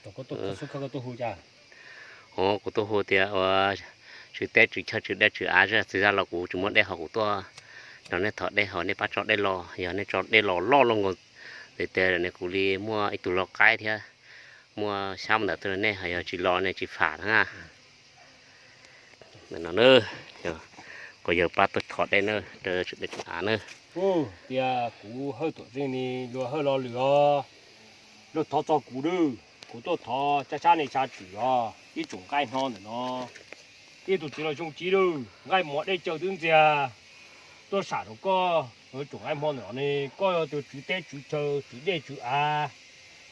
Kuv tuaj hu tias ua tswv teb tswv chaw tswv dej tswv av, txiv zaj los kuv tsis muaj dej haus, kuv tuaj nrog nej thov dej haus, nej pab tso dej los, yog nej tso dej los loj loj nkaus tiag tiag ne kuv li muaj ib tug lau qaib thiab muaj xyab ntawm tuaj rau nej, ho yog tsis los nej tsis fam na. Ntawm no na, kuv yawg pab tuaj thov dej na, rau tswv dej tswv av na. Tias kuv Hawj Tuam Zeej ni luag Hawj Lo Lwm os, luag thov txog kuv na, kuv tuaj thov tsab sab ne sab tswm os, ib tsoom nqaij hno ntawm no. Ib tug txiv laus Xyooj Tsib lauj, nqaij muas dej cawv twb ntxiag, tuaj sam rau koj, ib tsoom nqaij hmo ntawm no ne, koj yog tus tswv teb tswv chaw tswv dej tswv av,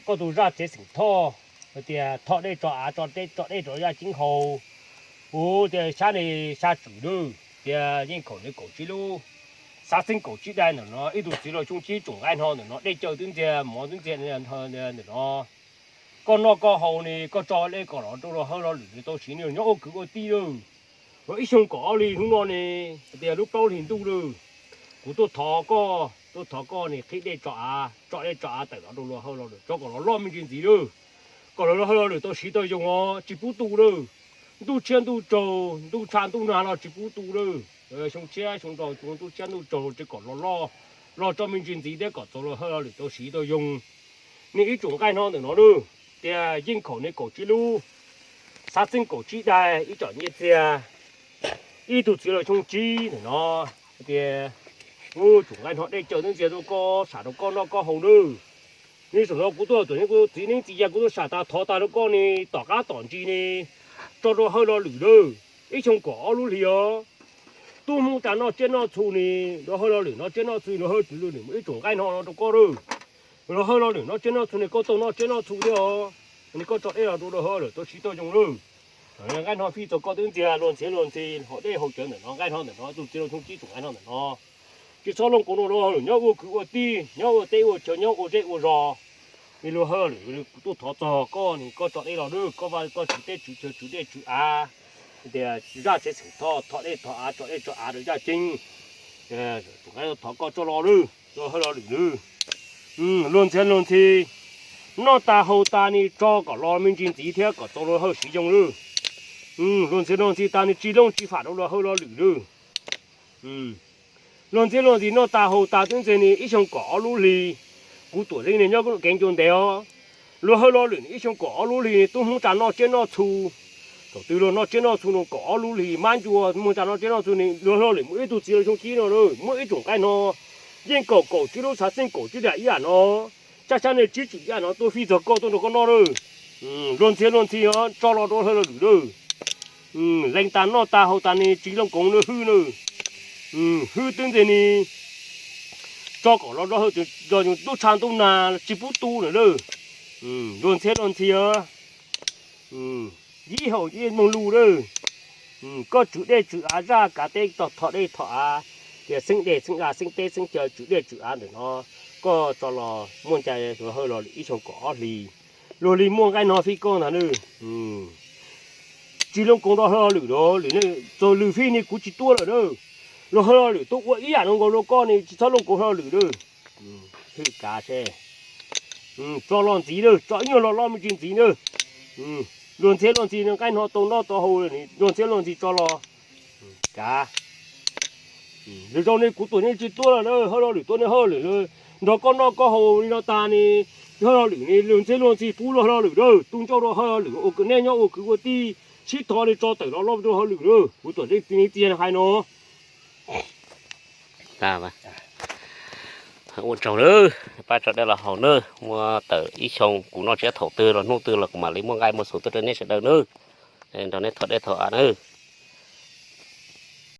koj tus zaj tsev xeem Thoj, hais tias thov dej tso av, tso dej tso dej rau yaj ceeb haus. Kuv tias sab ne sab tswm lauj, tias yeej khaum ne kaum tsib lub, xav xeeb kaum tsib dai ntawm no, ib tug txiv laus Xyooj Tsib tsoom nqaij hno ntawm no, dej cawv twb ntxiag, mov twb ntxiag ntawm no. Koj noj koj haus ne, koj tso dej kom los rau luag Hawj Lo Lwm nws tau siv, nws nyob ua kwv ua tij lauj. Ua ib xyoo kaum ob hlis hnub no ne, hais tias lub plaub hlis ntuj lauj, kuv tuaj thov koj, tuaj thov koj ne qhib dej tso av, tso dej tso av tawm los rau luag Hawj Lo Lwm, tso kom los loj me ntsis ntxiv lauj, kom luag Hawj Lo Lwm tau siv tau yoo os, tsis pub tu lauj. Ntuj tshiab ntuj tsaus, ntuj tshaj ntuj nag los tsis pub tu lauj. Xyoo tshiab xyoo nraus ntuj tshiab ntuj tsaus tsis kom los loj, los tso me ntsis ntxiv thiab kom txaus luag Hawj Lo Lwm tau siv tau yoo. Nej ib tsoom nqaij hno ntawm no lauj, tias yeej khaum ne kaum tsib lub, xav xeeb kaum tsib dai ib tsoom nyiaj txiag, ib tug txiv laus Xyooj Tsib ntawm no, tias tsoom nqaij hno dej cawv twb ntxiag rau koj, sam rau koj noj koj haus lauj. Ne saum no kuv tuaj tuam ne kuv txiv neeb txiv yaig kuv tuaj sam tas thov tas rau koj ne, tom qab tom ntsis ne, tso rau Hawj Lo Lwm lauj, ib xyoo kaum ob lub hlis os. Tub Hmoob tas noj tsiab noj txhu ne, luag Hawj Lo Lwm noj tsiab noj txhu, luag Hawj Lo Lwm muaj ib tsoom nqaij hno no rau koj lauj. Luag Hawj Lo Lwm noj tsiab noj txhu ne koj tau noj tsiab noj txhu thiab os. Ne koj tso dej los rau luag Hawj Lo Lwm tau siv tau yoo lauj. Nqaij hno fij txog koj twb ntxiag, luag ntxhiav luag ntxhi haus dej haus cawv ntawm no, nqaij hno ntawm no, tus txiv laus Xyooj Tsib tsoom nqaij hno ntawm no. Tsis txhob looj koov rau luag Hawj Lo Lwm nyob ua kwv ua tij, nyob ua teb ua chaw, nyob ua zej ua zos. Ne luag Hawj Lo Lwm tuaj thov txog koj ne koj tso dej los lauj, koj vaj koj tswv teb tswv chaw tswv dej tswv av, tias zaj tsev xeem Thoj thov dej thov av, tso dej tso av rau yaj ceeb. Tsoom nqaij thov koj tso los lauj, luag Hawj Lo Lwm lauj. Luag ntxhiav luag ntxhi noj tas haus tas ne tso kom los me ntsis ntxiv thiab kom txaus luag Hawj siv yoo lauj. Luag ntxhiav luag ntxhi tas ne tsis looj tsis fam rau luag Hawj Lo Lwm lauj. Luag ntxhiav luag ntxhi noj tas haus tas twb ntxiag ne ib xyoo kaum ob lub hlis, kuv tuam leej ne nyob kev ncua ntev os. Luag Hawj Lo Lwm ne ib xyoo kaum ob lub hlis tub Hmoob tas noj tsiab noj txhu. Thaum twg luag noj tsiab noj txhu no kaum ob lub hlis mab ncua muag tas noj tsiab noj txhu ne luag Hawj Lo Lwm muaj ib tug txiv laus Xyooj Tsib no lauj, muaj ib tsoom nqaij hno yeej kaum kaum tsib lub xav xeeb kaum tsib dai ib yam no. Tsab sab ne tsib tswm ib yam no tuaj fij txog koj tuaj nrog koj noj lauj. Luag ntxhiav luag ntxhi os tso los rau Hawj Lo Lwm lauj. Lees tas noj tas haus tas ne tsis looj koov ne hwj na. Hwj twb ntxiag ne tso kom los rau Hawj Lo Lwm, ntuj tshav ntuj nag tsis pub tu na lauj. Luag ntxhiav luag ntxhi os. Yib haum yib moog lug lauj. Koj tswv dej tswv av zaj kav teb thov dej thov av, tias xeeb dej xeeb av xeeb teb xeeb chaw tswv dej tswv av ntawm no, koj tso los muaj ncai luag Hawj Lo Lwm ib xyoo kaum ob hlis, luag li muaj nqaij no fij koj ntag nawb. Tsis looj koov rau Hawj Lo Lwm lauj, txog lwm fij ne kuv tsis tuaj lawm na. Luag Hawj Lo Lwm tuaj ua ib yam no nkaus rau koj ne tsis txhob looj koov Hawj Lo Lwm lauj. Hwj kav seb. Tso los ntxiv lauj, tso ib nyuag los loj me ntsis ntxiv nawb. Luag ntxhiav luag ntxhi nqaij hno tau noj tau haus, luag ntxhiav luag ntxhi tso los. Kav. Lwm zaus ne kuv tuam yeej tsis tuaj lawm na, Hawj Lo Lwm tuaj ne Hawj Lo Lwm nrog koj noj koj haus li no tas ne, Hawj Lo Lwm ne luag ntxhiav luag ntxhi pub luag Hawj Lo Lwm na, tu ncauj rau Hawj Lo Lwm ua kwv, nej nyob ua kwv ua tij, sib thov li tso tawm los loj rau Hawj Lo Lwm na, kuv tuam yeej txiv neeb txiv yaig hais no. Ua tsaug nawb, pab tso dej los haus nawb, muaj tawm ib xyoo kuv noj tsiab thaum twg los hnub twg los kuv mam li muaj nqaij muaj xuv tuaj rau nej sawv daws nawb, nrog nej thov dej thov av nawb.